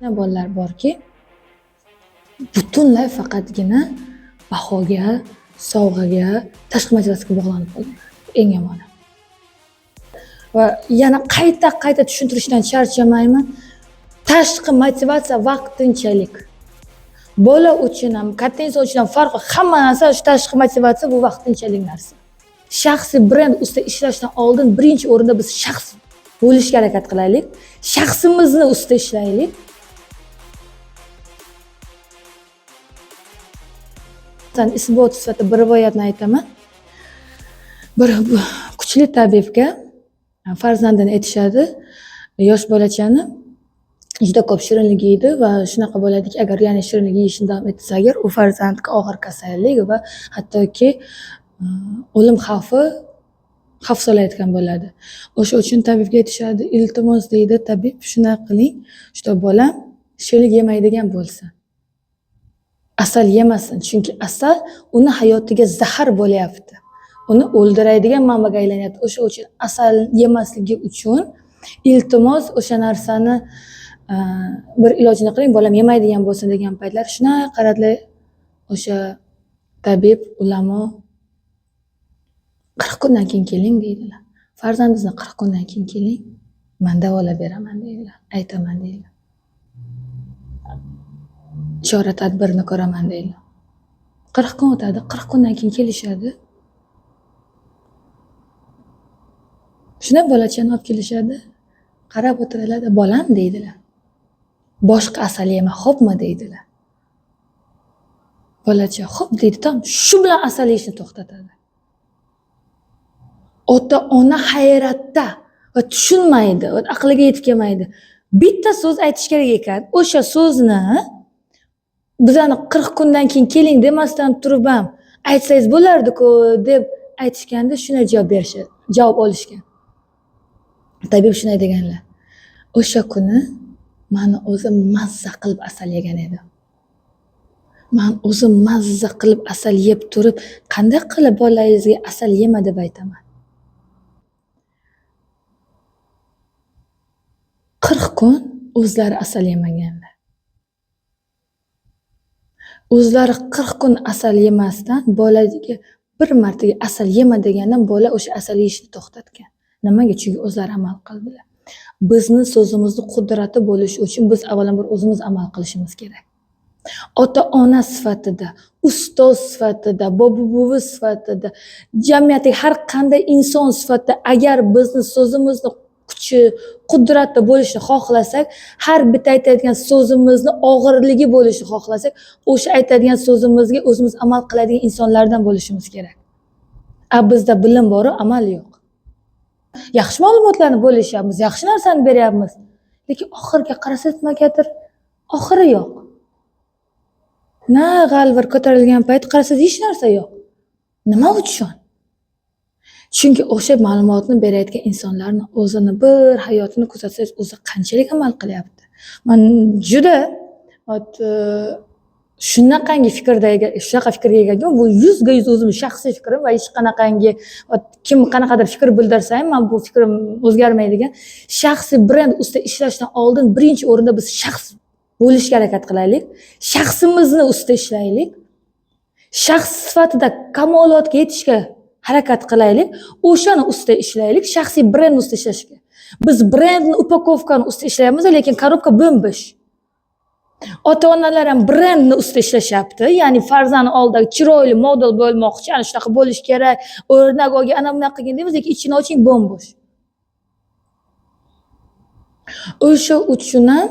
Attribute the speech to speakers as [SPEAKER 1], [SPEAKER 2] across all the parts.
[SPEAKER 1] Bolalar borki, butunlay faqatgina bahoga, sovg'aga, tashqi motivatsiyaga bog'lanib qolgan. Eng yomoni. Va yana qayta-qayta tushuntirishdan charchamayman. Tashqi motivatsiya vaqtinchalik. Bola uchun ham, katta inson uchun ham farqi, hamma narsa shu tashqi motivatsiya bu vaqtinchalik narsa. Shaxsiy brend ustida ishlashdan oldin birinchi o'rinda biz shaxs bo'lishga harakat qilaylik. Shaxsimizni ustida ishlaylik. Isbot sifatida bir rivoyatni aytaman. Bir kuchli tabibga farzandini aytishadi, yosh bolachani juda ko'p shirinlik yeydi va shunaqa bo'ladiki, agar yana shirinlik yeyishni davom etsa agar u farzandga og'ir kasallik va hattoki o'lim xavfi xavf solayotgan bo'ladi. O'sha uchun tabibga aytishadi, iltimos deydi tabib, shunaqa qiling, shu bolam shirinlik yemaydigan bo'lsin. Asal yemasin, chunki asal uni hayotiga zahar bo'lyapti. Uni o'ldiradigan manbaga aylanyapti. O'sha uchun asal yemasligi uchun iltimos o'sha narsani bir ilojini qiling, bolam yemaydigan bo'lsin degan paytlar shunaqa qaradilar o'sha tabib, ulamo 40 kundan keyin keling deydilar. Farzandingizni 40 kundan keyin keling, men davolab beraman deydilar, aytaman deydilar. Chora tadbirini ko'raman deydilar. 40 kun o'tadi, 40 kundan keyin kelishadi. Shunda bolachani olib kelishadi, qarab o'tiradilar, bolam deydilar. Boshqa asal yema, xo'pmi deydilar. Bolacha xo'p deydi, tam shu bilan asal yeyishni to'xtatadi. Ota-ona hayratda va tushunmaydi, va aqliga yetib kelmaydi. Bitta so'z aytish kerak ekan, o'sha so'zni bizani 40 kundan keyin keling demasdan turib ham aytsangiz bo'lardi-ku deb aytishganda shunday javob berishadi, javob olishgan. Tabib shunday deganlar. O'sha kuni meni o'zim mazza qilib asal yegan edim. Men o'zim mazza qilib asal yeb turib, qanday qilib bolangizga asal yema deb aytaman. 40 kun o'zlari asal yemaganlar. O'zlari 40 kun asal yemasdan bolaga bir martaga asal yema degandan bola o'sha asal yeyishni to'xtatgan. Nimaga? Chunki o'zlari amal qildilar. Bizni so'zimizni qudrati bo'lishi uchun biz avvalambor o'zimiz amal qilishimiz kerak. Ota-ona sifatida, ustoz sifatida, bobo-buvi sifatida, jamiyatdagi har qanday inson sifatida agar bizni so'zimizni kuchi, qudrati bo'lishini xohlasak, har bitta aytadigan so'zimizni og'irligi bo'lishini xohlasak, o'sha aytadigan so'zimizga o'zimiz amal qiladigan insonlardan bo'lishimiz kerak. A bizda bilim bor, amal yo'q. Yaxshi ma'lumotlarni bo'lishyapmiz, yaxshi narsani beryapmiz, lekin oxiriga qarasangiz nimagadir oxiri yo'q. Na g'alvir ko'tarilgan payt qarasangiz hech narsa yo'q. Nima uchun? Chunki o'sha ma'lumotni berayotgan insonlarni o'zini bir hayotini kuzatsangiz, o'zi qanchalik amal qilyapti. Men juda shunaqangi fikrga, shunaqa fikrga egaman. Bu 100% o'zimning shaxsiy fikrim va hech qanaqangi kim qanaqadir fikr bildirsa ham men bu fikrim o'zgarmaydigan. Shaxsiy brend ustida ishlashdan oldin birinchi o'rinda biz shaxs bo'lishga harakat qilaylik. Shaxsimizni ustida ishlaylik. Shaxs sifatida kamolotga yetishga harakat qilaylik, o'shani ustida ishlaylik, shaxsiy brend ustida ishlashga. Biz brendni, upakovkani ustida ishlayapmiz, lekin korobka bo'm-bo'sh. Ota-onalar ham brendni ustida ishlashyapti, ya'ni farzand oldida chiroyli model bo'lmoqchi, ana shunaqa bo'lish kerak, o'rnak olgan, ana bunaqa qilgin deymiz, lekin ichini oching bo'm-bo'sh. O'sha uchun ham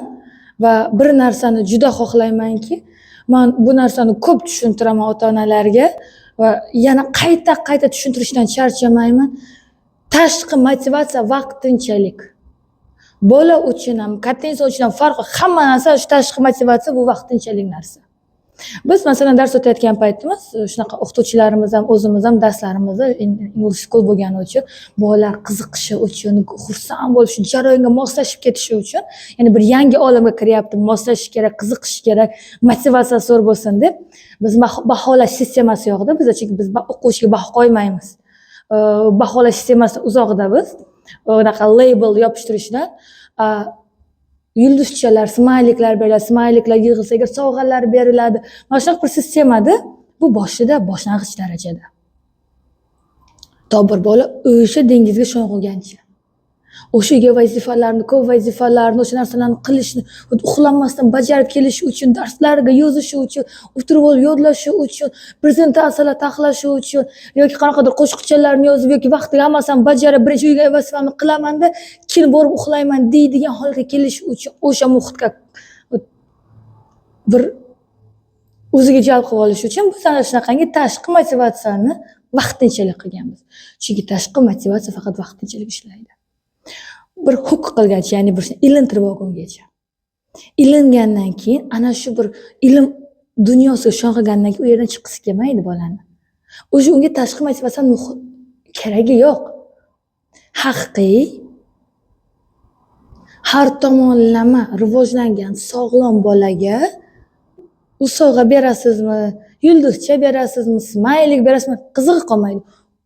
[SPEAKER 1] va bir narsani juda xohlaymanki, men bu narsani ko'p tushuntiraman ota-onalarga va yana qayta-qayta tushuntirishdan charchamayman. Tashqi motivatsiya vaqtinchalik. Bola uchun ham, katta inson uchun ham farqi, hamma narsa shu tashqi motivatsiya bu vaqtinchalik narsa. Biz masalan dars o'tayotgan paytimiz shunaqa o'qituvchilarimiz ham, o'zimiz ham darslarimizda English school bo'lgani uchun bolalar qiziqishi uchun, xursand bo'lishi uchun, jarayonga moslashib ketishi uchun, ya'ni bir yangi olamga kiryapti, moslashish kerak, qiziqish kerak, motivatsiya zo'r bo'lsin deb biz baholash sistemasi yo'qda bizda, chunki biz o'quvchiga baho qo'ymaymiz. Baholash sistemasi uzoqda biz, unaqa label yopishtirishdan Yulduzchalar, smayliklar beriladi, smayliklar yig'ilsa agar sovg'alar beriladi. Mana shunaqa bir sistemada bu boshida boshlang'ich darajada. To bir bola o'sha dengizga sho'ng'igancha. O'sha uyga vazifalarni, ko'p vazifalarni, o'sha narsalarni qilishni, uxlamasdan bajarib kelishi uchun, darslarga yozishi uchun, o'tirib olib yodlashi uchun, prezentatsiyalar taxlashi uchun yoki qanaqadir qo'shiqchalarni yozib yoki vaqtiga hammasini bajarib, birinchi uyga vazifamni qilamanda, keyin borib uxlayman deydigan holatga kelishi uchun o'sha muhitga bir o'ziga jalb qilib olish uchun biz ana shunaqangi tashqi motivatsiyani vaqtinchalik qilganmiz. Chunki tashqi motivatsiya faqat vaqtinchalik ishlaydi. Bir huk qilgancha, ya'ni bir ilintirib olgungacha. Ilingandan keyin ana shu bir ilm dunyosiga sho'ng'igandan keyin u yerdan chiqqisi kelmaydi bolani. O'sha unga tashqi motivatsiyani keragi yo'q. Haqiqiy har tomonlama rivojlangan sog'lom bolaga u sovg'a berasizmi, yulduzcha berasizmi, smaylik berasizmi, qizig'i qolmaydi.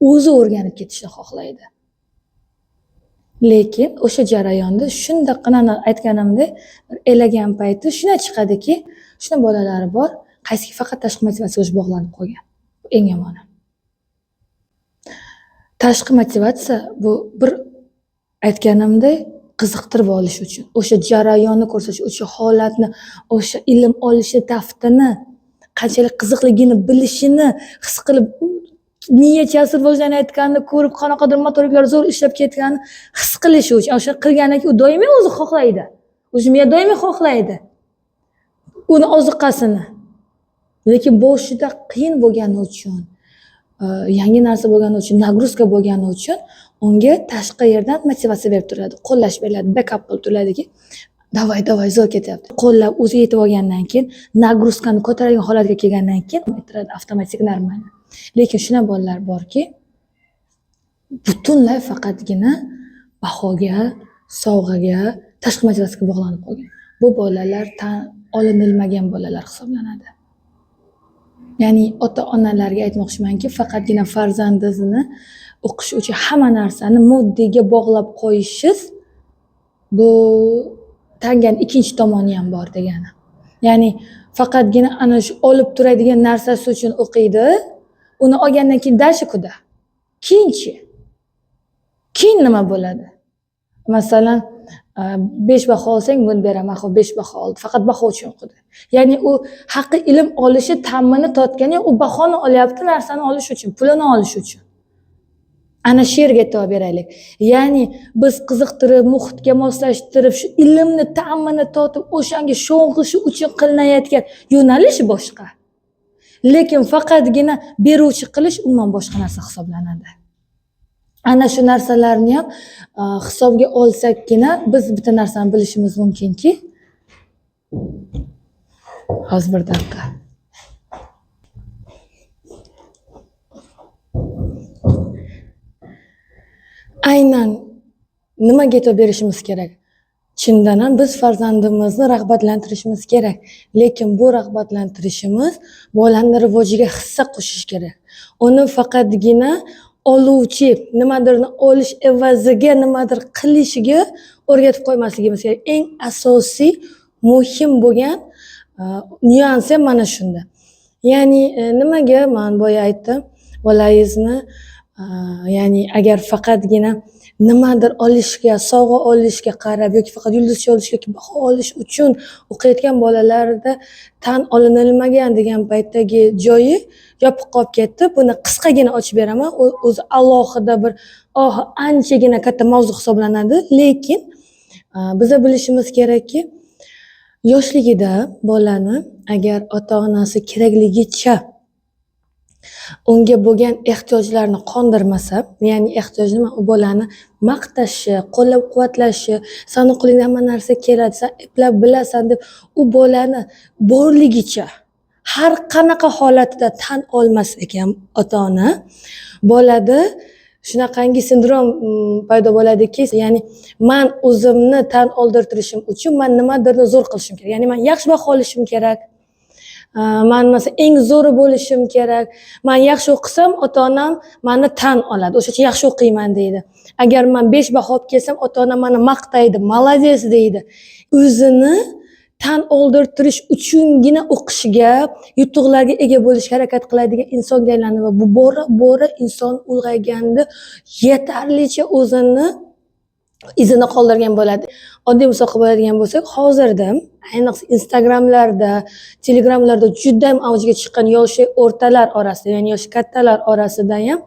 [SPEAKER 1] O'zi o'rganib ketishni xohlaydi. Lekin o'sha jarayonda shundoqqina aytganimdek, elagan payti shuna chiqadiki, shuna bolalari bor, qaysiki faqat tashqi motivatsiyaga bog'lanib qolgan. Eng yomoni. Tashqi motivatsiya bu bir aytganimdek qiziqtirib olish uchun, o'sha jarayonni ko'rsatish, o'sha holatni, o'sha ilm olishi taftini, qanchalik qiziqligini bilishini his qilib, miyachasi rivojlanayotganini ko'rib, qanaqadir motoriklar zo'r ishlab ketganini his qilishi uchun, o'sha qilgandan keyin u doimiy o'zi xohlaydi. O'zi miya doimiy xohlaydi uni oziqasini. Lekin boshida qiyin bo'lgani uchun, yangi narsa bo'lgani uchun, nagruzka bo'lgani uchun unga tashqi yerdan motivatsiya berib turadi, qo'llash beriladi, backup qilib turiladiki, davay, davay, zo'r ketyapti. Qo'llab o'zi yetib olgandan keyin, nagruzkani ko'taradigan holatga kelgandan keyin aytiradi avtomatik normal. Lekin shuna bolalar borki, butunlay faqatgina bahoga, sovg'aga, tashqi motivatsiyaga bog'lanib qolgan. Bu bolalar tan olinilmagan bolalar hisoblanadi. Ya'ni ota-onalarga aytmoqchimanki, faqatgina farzandingizni o'qish uchun hamma narsani moddiyga bog'lab qo'yishingiz bu tangani ikkinchi tomoni ham bor degani. Ya'ni faqatgina ana shu olib turadigan narsasi uchun o'qiydi, uni olgandan keyin дальше куда? Keyinchi? Keyin nima bo'ladi? Masalan, 5 baho olsang buni beraman, xo'p 5 baho oldi. Faqat baho uchun o'qidi. Ya'ni u haqqi ilm olishi ta'mini totgani yo'q, u bahoni olyapti narsani olish uchun, pulini olish uchun. Ana shu yerga e'tibor beraylik. Ya'ni biz qiziqtirib, muhitga moslashtirib, shu ilmni ta'mini totib, o'shanga sho'ng'ishi uchun qilinayotgan yo'nalish boshqa. Lekin faqatgina beruvchi qilish umuman boshqa narsa hisoblanadi. Ana shu narsalarni ham hisobga olsakkina biz bitta narsani bilishimiz mumkinki, hozir bir daqiqa. Aynan nimaga e'tibor berishimiz kerak? Chindan ham biz farzandimizni rag'batlantirishimiz kerak. Lekin bu rag'batlantirishimiz bolani rivojiga hissa qo'shish kerak. Uni faqatgina oluvchi, nimadirni olish evaziga nimadir qilishiga o'rgatib qo'ymasligimiz kerak. Eng asosiy, muhim bo'lgan nyuans ham mana shunda. Ya'ni nimaga men boya aytdim, bolangizni ya'ni agar faqatgina nimadir olishga, sovg'a olishga qarab yoki faqat yulduzcha olish yoki baho olish uchun o'qiyotgan bolalarda tan olinilmagan degan paytdagi joyi yopiq qolib ketdi. Buni qisqagina ochib beraman. O'zi alohida bir anchagina katta mavzu hisoblanadi, lekin biza bilishimiz kerakki, yoshligida bolani agar ota-onasi kerakligicha unga bo'lgan ehtiyojlarni qondirmasa, ya'ni ehtiyoj nima? U bolani maqtashi, qo'llab-quvvatlashi, sani qo'lingdan hamma narsa keladi, san eplab bilasan deb u bolani borligicha har qanaqa holatida tan olmas ekan ota-ona, bolada shunaqangi sindrom paydo bo'ladiki, ya'ni man o'zimni tan oldirtirishim uchun man nimadirni zo'r qilishim kerak. Ya'ni man yaxshi baho olishim kerak. Man masalan eng zo'ri bo'lishim kerak. Man yaxshi o'qisam, ota-onam mani tan oladi. O'sha uchun yaxshi o'qiyman deydi. Agar man 5 baho olib kelsam, ota-onam mani maqtaydi, молодец deydi. O'zini tan oldirtirish uchungina o'qishga, yutuqlarga ega bo'lishga harakat qiladigan insonga aylanadi va bu bora bora inson ulg'ayganda yetarlicha o'zini izini qoldirgan bo'ladi. Oddiy misol qilib oladigan bo'lsak, hozirda ayniqsa Instagramlarda, Telegramlarda judayam avjiga chiqqan yoshi o'rtalar orasida, ya'ni yoshi kattalar orasida ham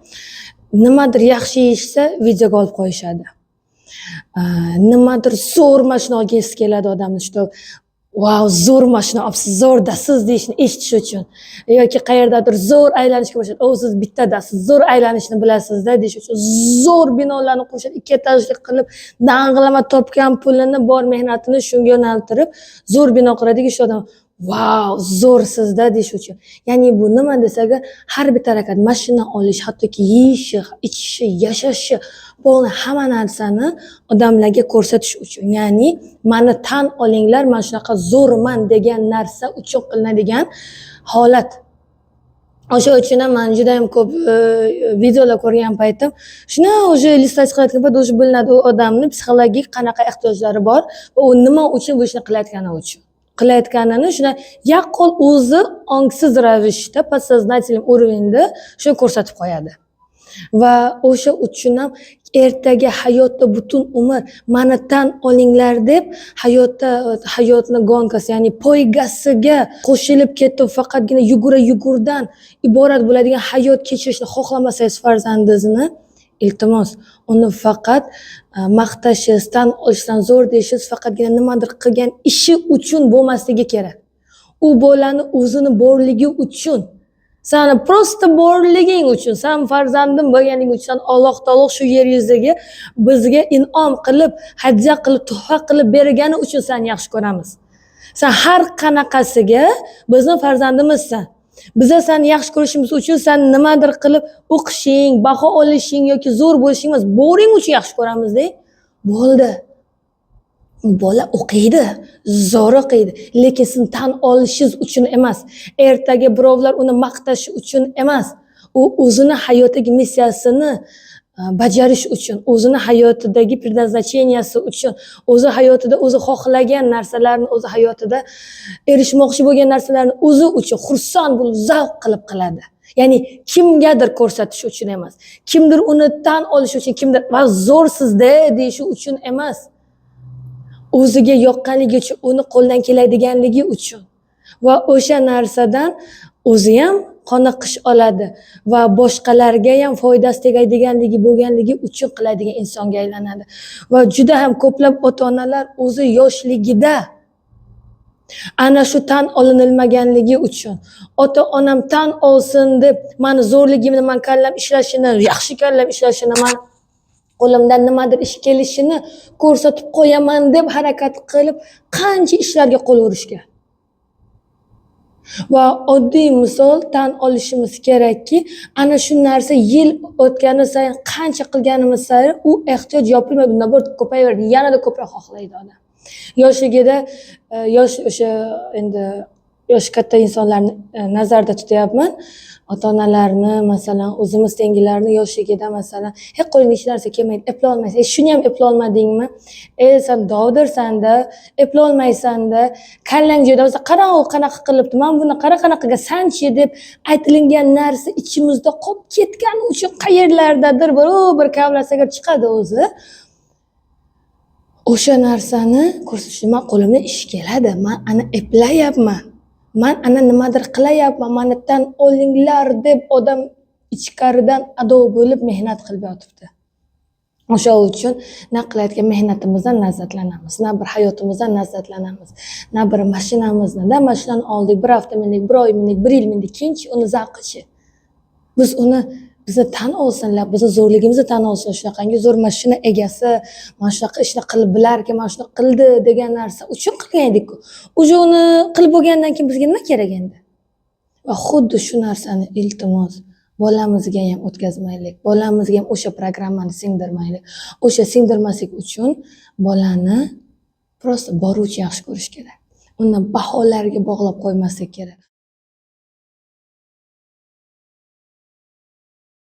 [SPEAKER 1] nimadir yaxshi yeyishsa, videoga olib qo'yishadi. Nimadir zo'r mashina olgisi keladi odamni, что "Vau, zo'r mashina olibsiz, zo'rdasiz" deyishni eshitish uchun. Yoki qayerdadir zo'r aylanishga borishadi. "O, siz bittadasiz, zo'r aylanishni bilasizda" deyish uchun zo'r binolarni qurishadi, ikki etajli qilib, dang'illama topgan pulini, bor mehnatini shunga yo'naltirib, zo'r bino quradiki, shu odam "Vau, zo'rsizda" deyish uchun. Ya'ni bu nima desak, har bitta harakat, mashina olish, hattoki yeyishi, ichishi, yashashi, полный hamma narsani odamlarga ko'rsatish uchun. Ya'ni mani tan olinglar, man shunaqa zo'rman degan narsa uchun qilinadigan holat. O'sha uchun ham man juda ham ko'p videolar ko'rgan paytim shuni уже листать qilayotgan payt уже bilinadi u odamni psixologik qanaqa ehtiyojlari bor va u nima uchun bu ishni qilayotgani uchun. Qilayotganini shuni yaqqol o'zi ongsiz ravishda, подсознательный уровень da shuni ko'rsatib qo'yadi. Va o'sha uchun ham ertaga hayotda butun umr mani tan olinglar deb hayotda, hayotni гонка si, ya'ni poygasiga qo'shilib ketib, faqatgina yugura yugurdan iborat bo'ladigan hayot kechirishni xohlamasangiz farzandingizni, iltimos, uni faqat maqtashingiz, tan olishdan, zo'r deyishingiz faqatgina nimadir qilgan ishi uchun bo'lmasligi kerak. U bolani o'zini borligi uchun, sani просто borliging uchun, san farzandim bo'lganing uchun, san Alloh taolo shu yer yuziga bizga in'om qilib, hadya qilib, tuhfa qilib bergani uchun seni yaxshi ko'ramiz. San har qanaqasiga bizni farzandimizsan. Biza seni yaxshi ko'rishimiz uchun san nimadir qilib o'qishing, baho olishing yoki zo'r bo'lishing emas, boring uchun yaxshi ko'ramizda. Bo'ldi. Bola o'qiydi, zo'r o'qiydi, lekin sizni tan olishingiz uchun emas. Ertaga birovlar uni maqtashi uchun emas. U o'zini hayotdagi missiyasini bajarish uchun, o'zini hayotidagi предназначения si uchun, o'zi hayotida o'zi xohlagan narsalarni, o'zi hayotida erishmoqchi bo'lgan narsalarni o'zi uchun xursand bo'lib, zavq qilib qiladi. Ya'ni kimgadir ko'rsatish uchun emas. Kimdir uni tan olish uchun, kimdir "Va zo'rsizda" deyishi uchun emas. O'ziga yoqqanligi uchun, uni qo'ldan keladiganligi uchun va o'sha narsadan o'zi ham qoniqish oladi va boshqalarga ham foydasi tegadiganligi bo'lganligi uchun qiladigan insonga aylanadi. Va juda ham ko'plab ota-onalar o'zi yoshligida ana shu tan olinilmaganligi uchun, ota-onam tan olsin deb mani zo'rligimni, man kallam ishlashini, yaxshi kallam ishlashini, man qo'limdan nimadir ish kelishini ko'rsatib qo'yaman deb harakat qilib, qancha ishlarga qo'l urishgan. Va oddiy misol, tan olishimiz kerakki, ana shu narsa yil o'tgani sayin, qancha qilganimiz sari u ehtiyoj yopilmaydi, наоборот ko'payaveradi, yanada ko'proq xohlaydi odam. Yoshligida yosh, o'sha endi yoshi katta insonlarni nazarda tutyapman. Ota-onalarni, masalan, o'zimiz tengilarni yoshligida, masalan, "Hech qo'lingdan hech narsa kelmaydi, eplolmaysan, e shuni ham eplolmadingmi? E san dovdirsan-da, eplolmaysan-da, kallang joyida bo'lsa, qara u qanaqa qilibdi, mana buni qara qanaqa qilgan, sanchi" deb aytilingan narsa ichimizda qolib ketgani uchun qayerlardadir bir kavlasaga chiqadi o'zi. O'sha narsani ko'rsatish, man qo'limdan ish keladi, man ana eplayapman, man ana nimadir qilayapman, mani tan olinglar deb odam ichkaridan ado bo'lib mehnat qilib yotibdi. O'sha uchun na qilayotgan mehnatimizdan lazzatlanamiz, na bir hayotimizdan lazzatlanamiz, na bir mashinamizni, da mashinani oldik, bir hafta mindik, bir oy mindik, bir yil mindik, keyinchi uni zavqichi. Biz uni, bizni tan olsinlar, bizni zo'rligimizni tan olsin, shunaqangi zo'r mashina egasi, mana shunaqa ishni qilib bilarkan, mana shuni qildi degan narsa uchun qilgan edik-ku. Уже uni qilib bo'lgandan keyin bizga nima kerak endi? Va xuddi shu narsani, iltimos, bolamizga ham o'tkazmaylik. Bolamizga ham o'sha programmani singdirmaylik. O'sha singdirmaslik uchun bolani просто boruvchi yaxshi ko'rish kerak. Uni baholarga bog'lab qo'ymaslik kerak.